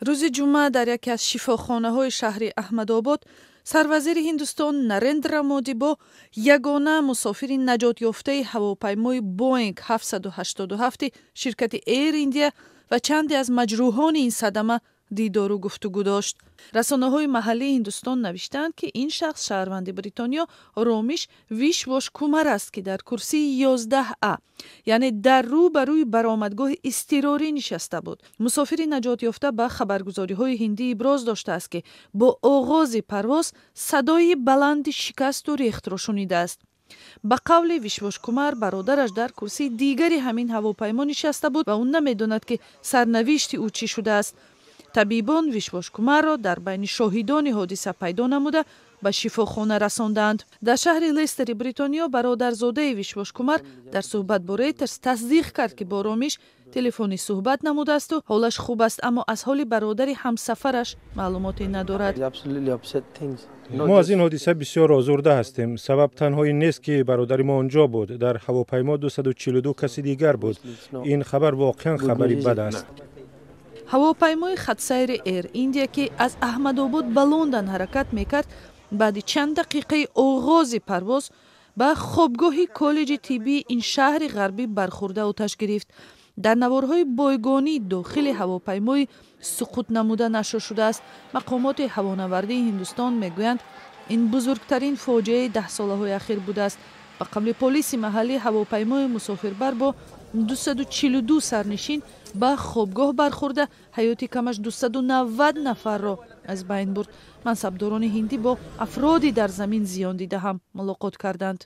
Рӯзи ҷумъа дар яке аз шифохонаҳои шаҳри Аҳмадобод сарвазири Ҳиндустон Нарендра Моди бо ягона мусофири наҷотёфтаи ҳавопаймои Боинг 787 ширкати Эйр Индия ва чанде аз маҷрӯҳони ин садама дидору гуфтугӯ дошт. Расонаҳои маҳаллии Ҳиндустон навиштаанд, ки ин шахс шаҳрванди Бритониё Ромиш Вишвош Кумар аст, ки дар курсии 11А, яъне дар рӯ ба рӯи баромадгоҳи изтирорӣ, нишаста буд. Мусофири наҷотёфта ба хабаргузориҳои ҳиндӣ иброз доштааст, ки бо оғози парвоз садои баланди шикасту рехтро шунидааст. Ба қавли Вишвош Кумар, бародараш дар курсии дигари ҳамин ҳавопаймо нишаста буд ва ӯ намедонад, ки сарнавишти ӯ чӣ шудааст. Табибон Вишвош Кумарро дар байни шоҳидони ҳодиса пайдо намуда, ба шифохона расондаанд. Дар шаҳри Лестери Бритониё бародарзодаи Вишвош Кумар дар суҳбат бо Рейтерс тасдиқ кард, ки бо Ромиш телефонӣ суҳбат намудаасту ҳолаш хуб аст, аммо аз ҳоли бародари ҳамсафараш маълумоте надорад. Мо аз ин ҳодиса бисёр озурда ҳастем. Сабаб танҳо ин нест, ки бародари мо он ҷо буд. Дар ҳавопаймо 242 каси дигар буд. Ин хабар воқеан хабари бад аст. Ҳавопаймои хатсайри Эйр Индия, ки аз Аҳмадобод ба Лондон ҳаракат мекард, баъди чанд дақиқаи оғози парвоз ба хобгоҳи коллеҷи тиббии ин шаҳри ғарбӣ бархӯрда, оташ гирифт. Дар наворҳои бойгонӣ дохили ҳавопаймои суқутнамуда нашр шудааст. Мақомоти ҳавонавардии Ҳиндустон мегӯянд, ин бузургтарин фоҷиаи даҳсолаҳои ахир будааст. Ба қавли полиси маҳаллӣ, ҳавопаймои мусофирбар бо 242 сарнишин ба хобгоҳ бархӯрда, ҳаёти камаш 290 нафарро аз байн бурд. Мансабдорони ҳиндӣ бо афроди дар замин зиён дида ҳам мулоқот карданд.